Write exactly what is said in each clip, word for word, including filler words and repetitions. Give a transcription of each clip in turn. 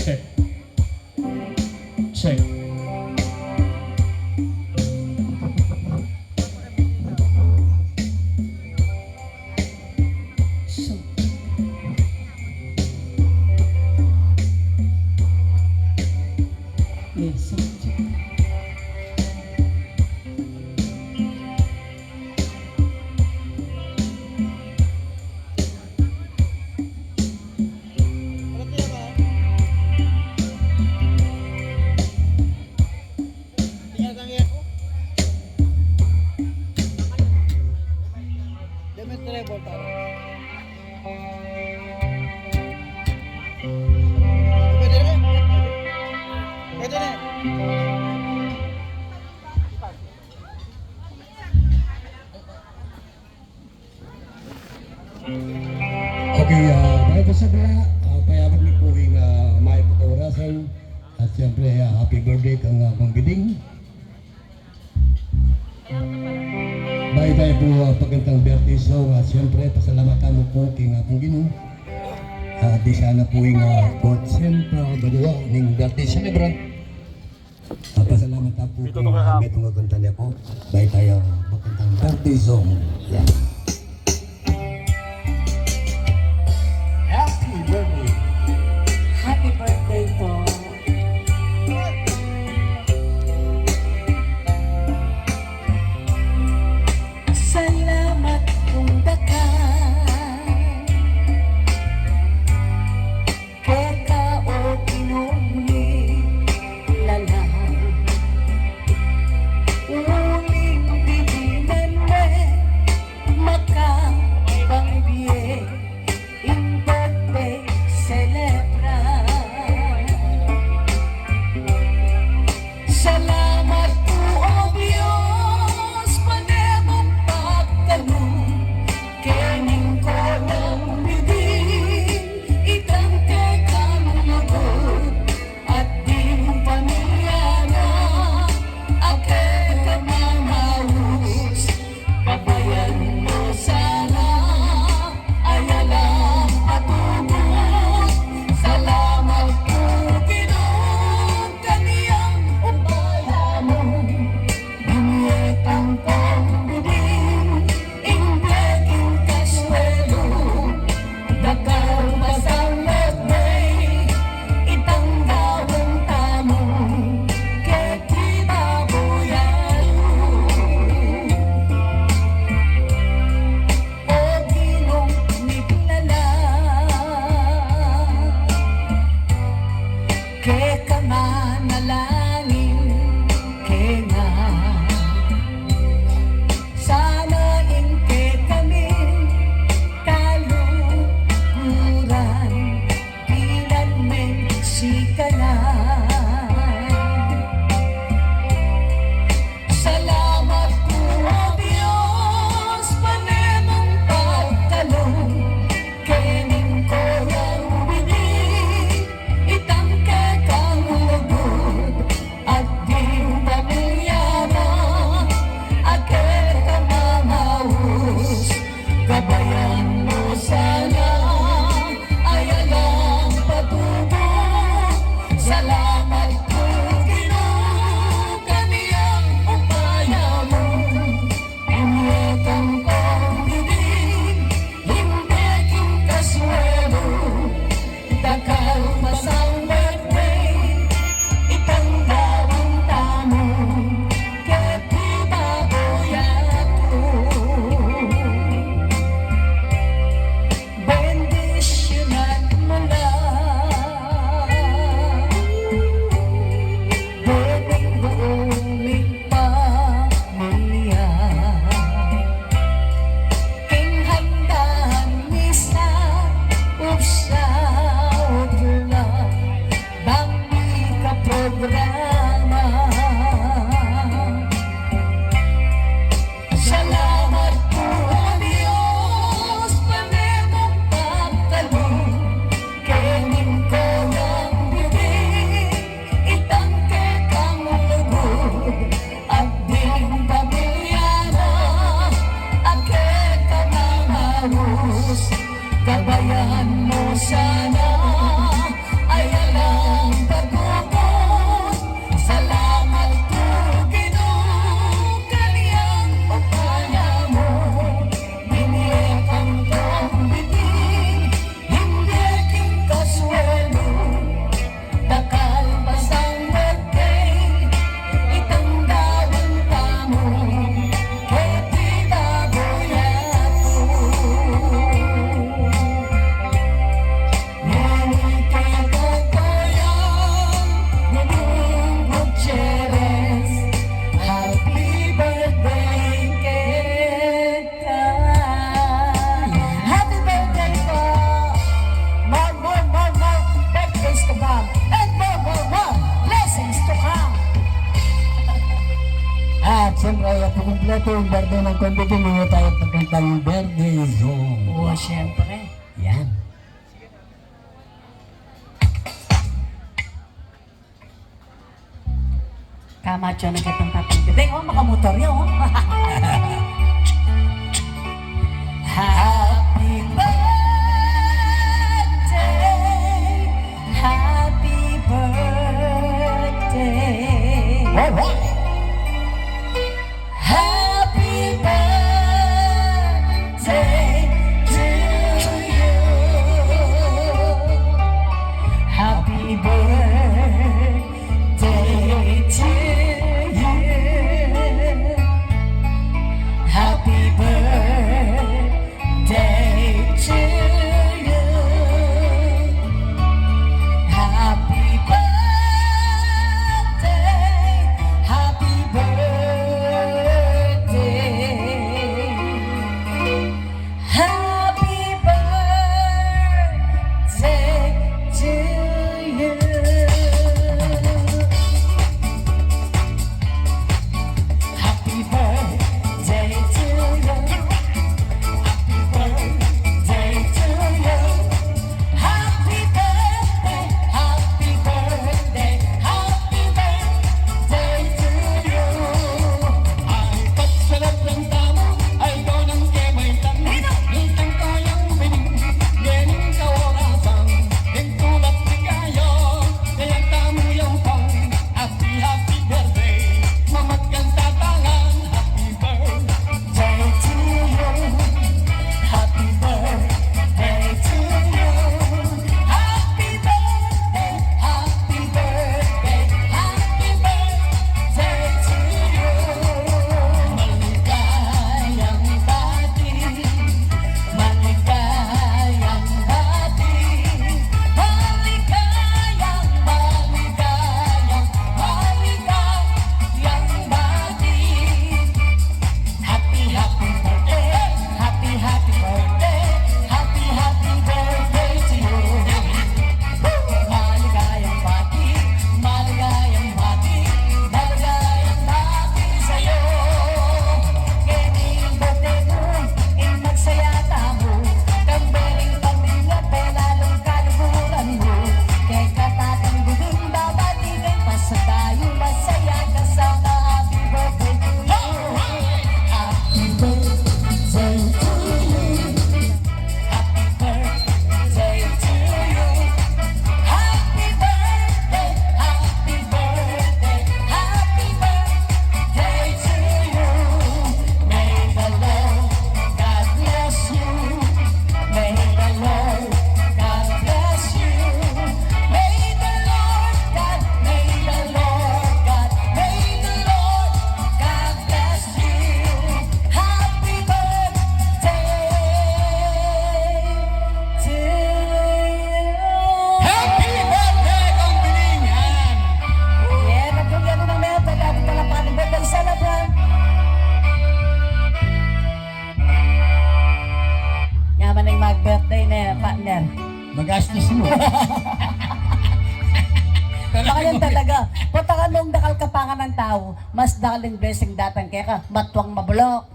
Check. Check. So. Yes, check. Okay, ah, bayu pu sabla, ah, payabut mi pu ing, ah, mayap a kaorasan, at siyempre, ah, happy birthday kang, ah, Apung Giding. Bayu tamu pu, ah, pagkantang birthday song, ah, siyempre, pasalamat tamu pu king, ah, Apung Ginu. Ah, di sana pu ing, ah, buat siyempre, ah, banua ning birthday celebrant. Pasalamat tamu pu king, ah, metung a kanta ne pu. Bayu tamu pagkantang birthday song. Yan. Happy birthday. Happy birthday po. Salamat kung daka. Keka o Ginung lalang, uling didinan me, Ito yung birthday ng Combiting, hindi tayo pagkantang birthday song. Oo, siyempre. Yan. Kamacho na kitang tatang. Hindi, oh, makamotor yun, oh. Happy birthday, happy birthday. All right. Happy birthday to you. Happy birthday to you. Happy birthday to you. Happy birthday, happy birthday. Happy birthday to you. Happy birthday to you. Happy birthday to you. Happy birthday, happy birthday, happy birthday to you. Ay, pagsalaplanta mu, ay, donang ke may tanong. Nitang kayang bining, gening kaorasan, ing tulak ni kayo, kaya tamu yang pang. Happy, happy birthday, mamakan tatangan. Happy birthday to you. Happy birthday to you. Happy birthday, happy birthday, happy birthday to you. Maligayang bati. Maligayang bati, maligayang, maligayang, maligayang bati. Happy, happy birthday, happy, happy birthday, happy, happy birthday to you. Maligayang bati, maligayang bati, maligayang bati sayo. Keni ing birthday mu, ing magsaya tamu, kambe ning pamilya, pelalung kaluguran mu. Keka Tatang Biding babati keng pasadayu, masaya ka sana. Happy birthday to you. Happy birthday to you. Happy birthday to you. Happy birthday, happy birthday, happy birthday to you. May the Lord God bless you. May the Lord God bless you. May the Lord God, may the Lord God, may the Lord God bless you. Happy birthday to you. Happy birthday, Kong Bining! Yan. Yeah, nagkagyan ng meta, dati pala pa ng birthday celebrant. Yaman ing mag-birthday ne, partner. Magastus mu. Pero talaga, patakan mung dakal kapangan ng tau, mas dakal ing blessing datang keka, matuang mabulok.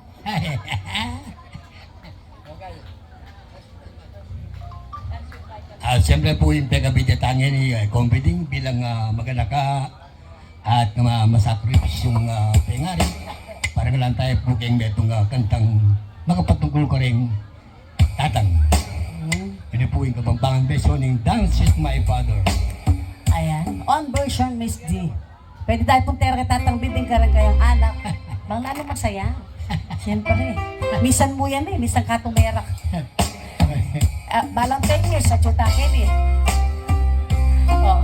Ah, siyempre pu, ing pekabidya tang ini, eh, Kong Bining bilang, ah, maganaka at ma-, masakripisyung, ah, pengari para ngan tamu pu keng metung, ah, kantang makapatungkul kareng tatang. Ini pu ing Kapampangan version ning Dance with My Father. Ayan. On version, Miss D. Pwede tayu pung tera kay Tatang Biding kareng kayang anak. Bang nanu masaya. Siyempre. Misan mu yan e, misan ka tumerak. Ah, balang ten years, atyu ta keni. O.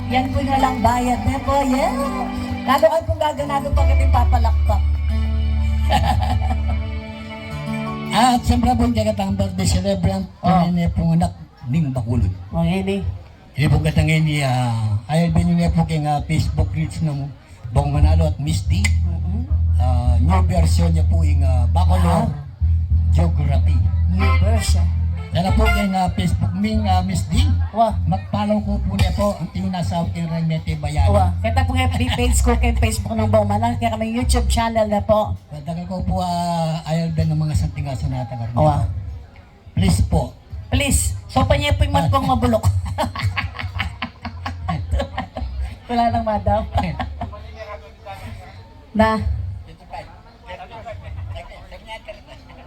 Yan pu ing alang bayad ne pu, yeah. Lalo kayu pung gaganadu pag ating papalakpak. At siyempre pu, ing kekatang birthday celebrant, oh, pu, ne pung anak ning bakulud. Oh, ini. Ini pu keta ngeni, ah, ay, binu ne pu keng, ah, Facebook reels nang Bong Manalo at Miss D. Mm-mm. Ah, new version ne pu ing, ah, Bacolor, ah, Geography. New version. Yan na pu keng, ah, Facebook ming, ah, Miss D. Wa. Mag-follow ko pu ne pu, anti yu na sa keng Reng Mete Bayani. Wa. Keta pu ing F B page ku, keng Facebook nang Bong Manalo, keng YouTube channel ne pu. Padagal ko pu, ah, ayal ben ng mga santing aso na taga rin. Wa. Please po. Please. So, panye pu ing mat kung mabulok. Wala nang madam. Na.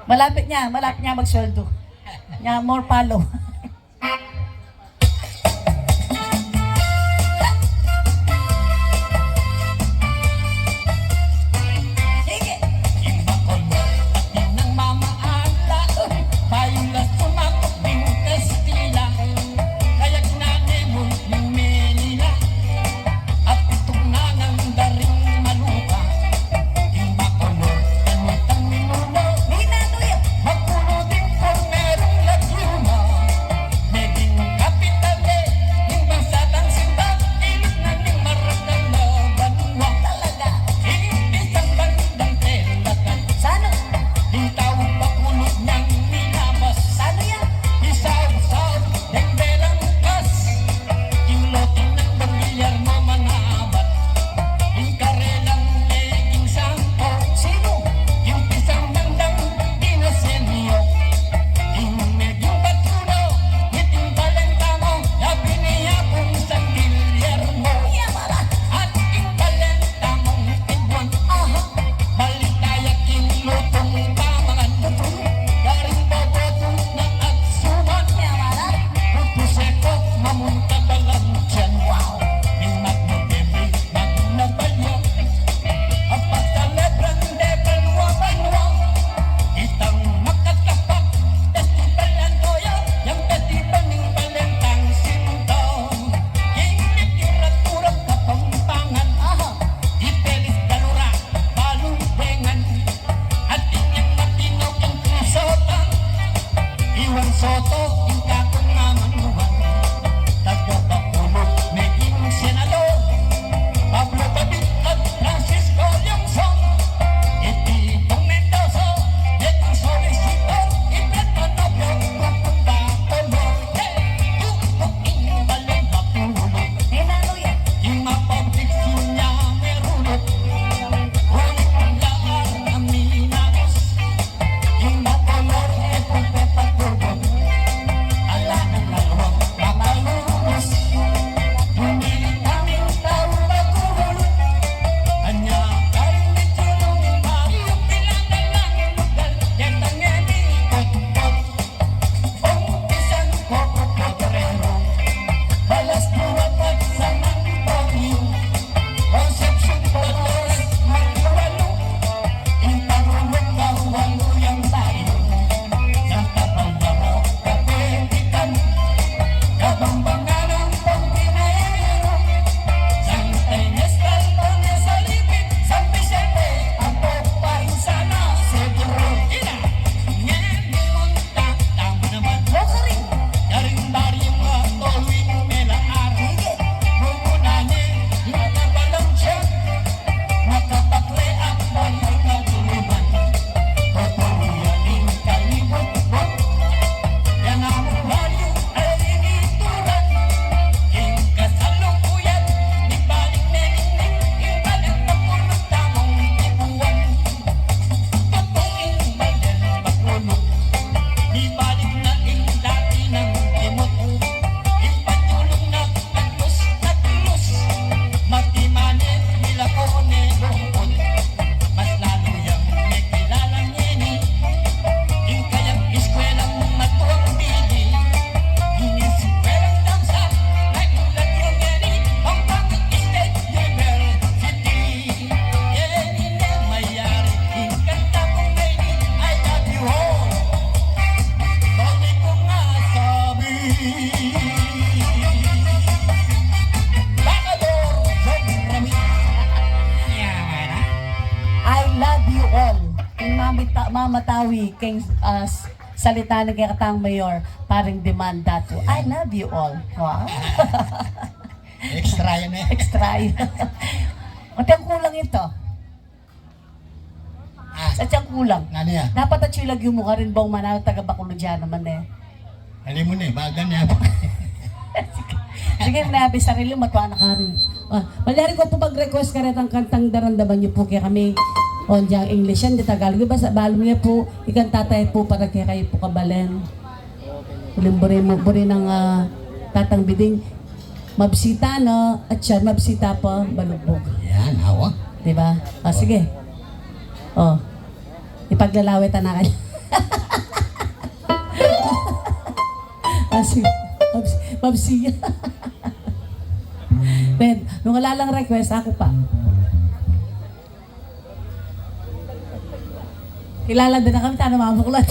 Malapit ne, malapit ne magsweldo. Nya, more follow. Sige. Ing Bacolor, atin nang mamaala, bayu la sumakup ding Kastila, kaya't nane mu ning Manila, at itugnan nang daring malupa. Ing Bacolor, kanitang minuno, Minatuyo. Bacolor ding pormerung Laguna. Matawi king, ah, s-, salita ning kekatang mayor, paring Demandatu. I love you all. Wow. Extra yan eh. Extra yan. Atin kulang ito. Ah. Atin kulang. Nanu ya? Dapat atyu lagyu mu karin bang manalo taga Bacolod ya naman eh. Ali mu ne, bagan ya. Sige, sige, nabi sarili mu, matua na karin. Ah, malyari ku pu mag-request karetang kantang daramdaman yu pu kekami. O, diyang English yan, di Tagalog. Basta balu mu ne pu, ikanta taya pu para kekayu pu kabalen. Uling buri mu, buri nang, ah, Tatang Biding. Mabsita na, at siya, mabsita pa, balugbog. Yan, awa. Di ba? O, sige. O. Ipaglalawe ta na kanya. Ah, sige. Mabs-, mabsiya. Then, nung ala lang request, aku pa. Kilala din na kami, tana mabuklat.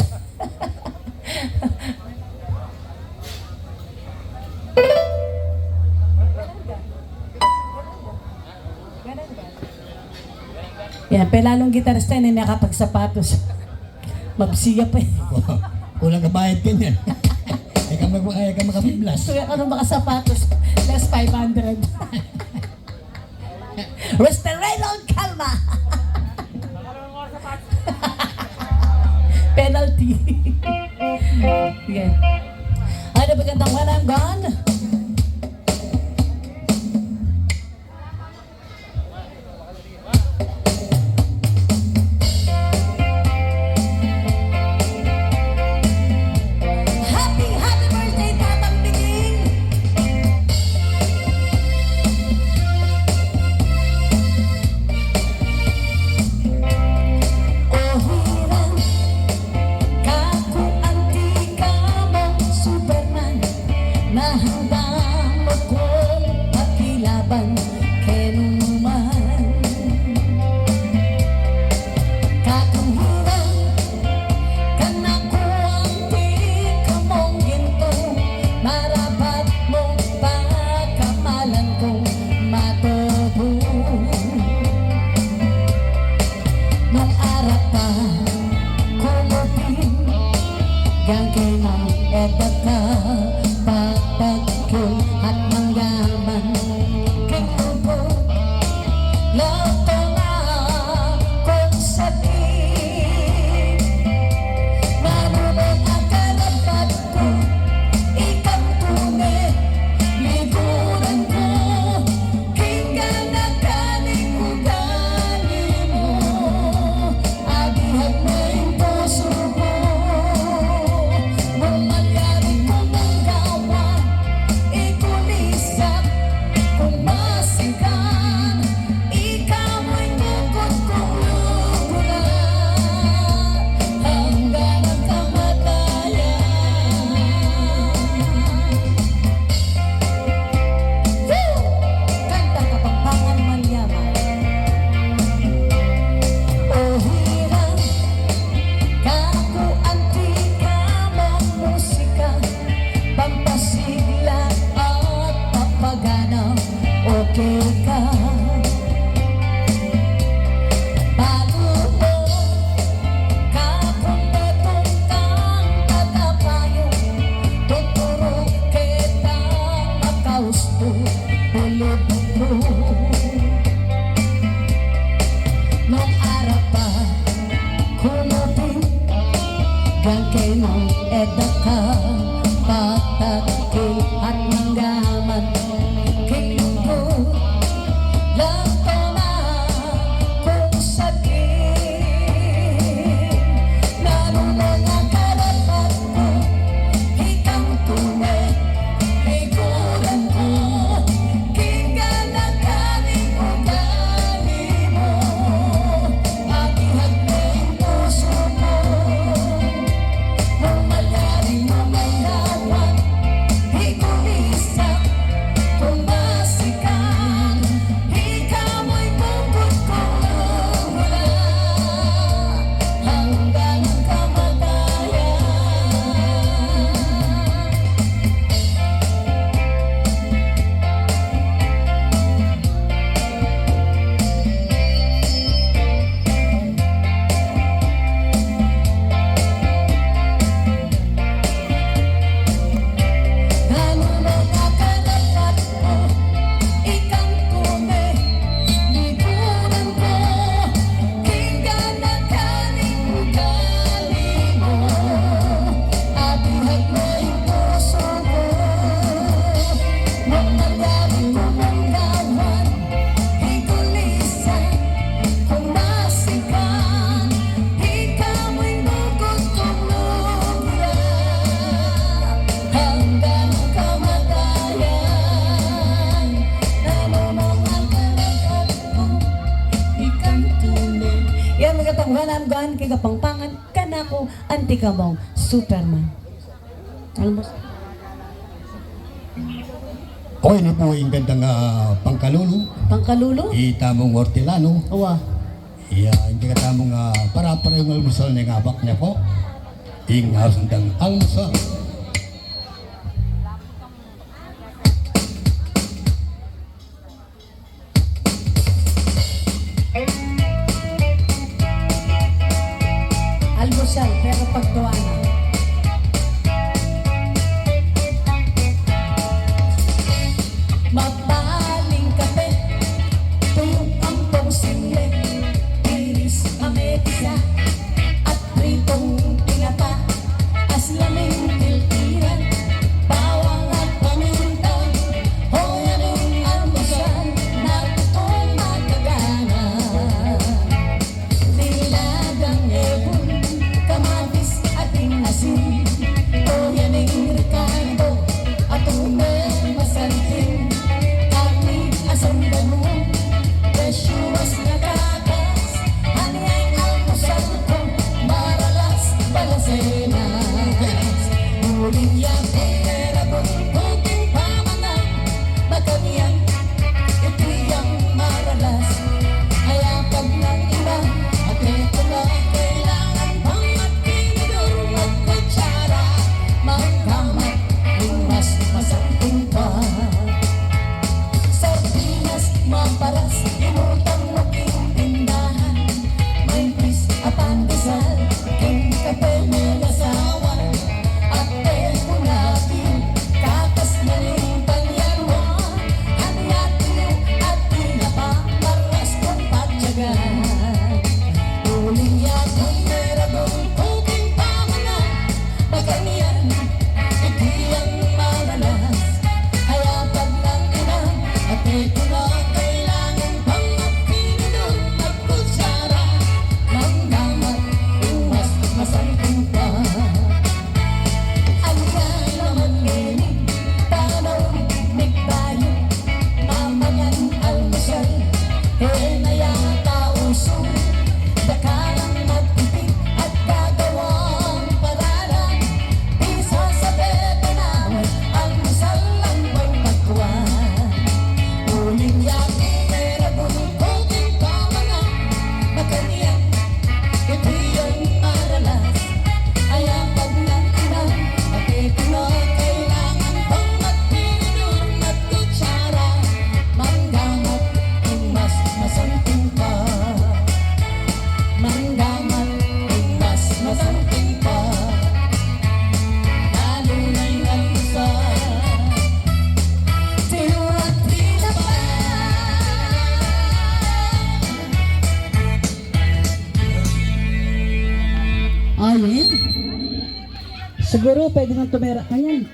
Yan, pelalung gitarista, ini nakapagsapatos. Mabsiya pa eh. Kulang ka bayad kanyan. Ika mag-, ika makapag-blast. Kuya, ano makasapatos? Plus five hundred. Restaurant, kalma. Penalty. Sige. Ano ba gandang mananggan? Happy, happy birthday, Tatang Biding! O hirang, kaku anti ka mung Superman, na handa mu kung pakilaban kenu man. Kaku hirang, kanaku anti ka mung gintu, marapat mung pakamalan kung matubu. Nung arap pa ku muting, gangke nang e da ka pagpagkul at manggaman king lubuk. Lato na kung sati, manunung a karapat ku, ikang tune liguran ku, king gana kaning ugali mu, adihag na ing pusu ku. Nung malyari ku manggawa, ikulisak kung masikan, ika mu'y bukut kung luguran, hanggang ang kamatayan. Woo! Kanta Kapampangan manyaman. O hirang, kaku anti ka mung musika, pampasigla at pampagana, okay ka. Balu mu, kaku metung kang tagapayo, tuturu ke pang makaustu, bulud mu. Nung arap pa ku muting, gangke nang e da ka pagpagkul at manggaman king lubuk. Balam gan keng Kapampangan, kanaku anti kamung Superman. Almusal. O, ini pu ing kantang, ah, pangkalulu. Pangkalulu? Itamung ortilano. Wa. Iya, ing kekatamung, ah, para-para ing almusal ne, ngabak ne pu. Ing asundang almusal. Almusal, pero pagtuanan. Mapaling kape, tuyung ampong sinde, dilis a mesa, at pritong tinapa, aslaming tiltiran, bawang at paminta. O, yan ing almusal na tutung makagana. Nilagang ebun, kamatis, ating asin, o, yan ing rekado, atumeng masanting, karni, asam, damo, besyuas, patatas. Anya ing almusal ku, maralas, balasena. Uling ya, pera, bungkuting pamangan, makanyan, iti yang maralas. Kaya pag nang iba, ate ko na kailangan pang magtinidor, magkutsara, manggamat, ing mas masanting pa. Sardinas, maparas, inutang mu king tindahan. Manipis a pandesal, king kape me lasawan. At e ku na bil, katas na ning panyalwan. Anya tiyu at tinapa, maras kung patyagan. Uling ya, pumera, bungkuting pamangan. Makanyan, iti yang maralas. Kaya pag nang iba, ate ko na kailangan pang magtinidor, magkutsara, manggamat, ing mas masanting pa. Anya naman ngeni, tanaw, migbayu, mamangan almusal, e na yata usu, daka nang magtipid at gagawang paralan. Di sasabi pa naman, almusal lang bang magkuan? Uling ya, pumera, bungkuting pamangan, makanyan, iti yang maralas. Kaya pag nang iba, ate ko na kailangan pang magtinidor, magkutsara, manggamat, ing mas masanting pa. Manggamat, ing mas masanting pa. Lalu na ing almusal. Tinulang tinapa. Ayan. Siguru pwede nang tumera kanyan.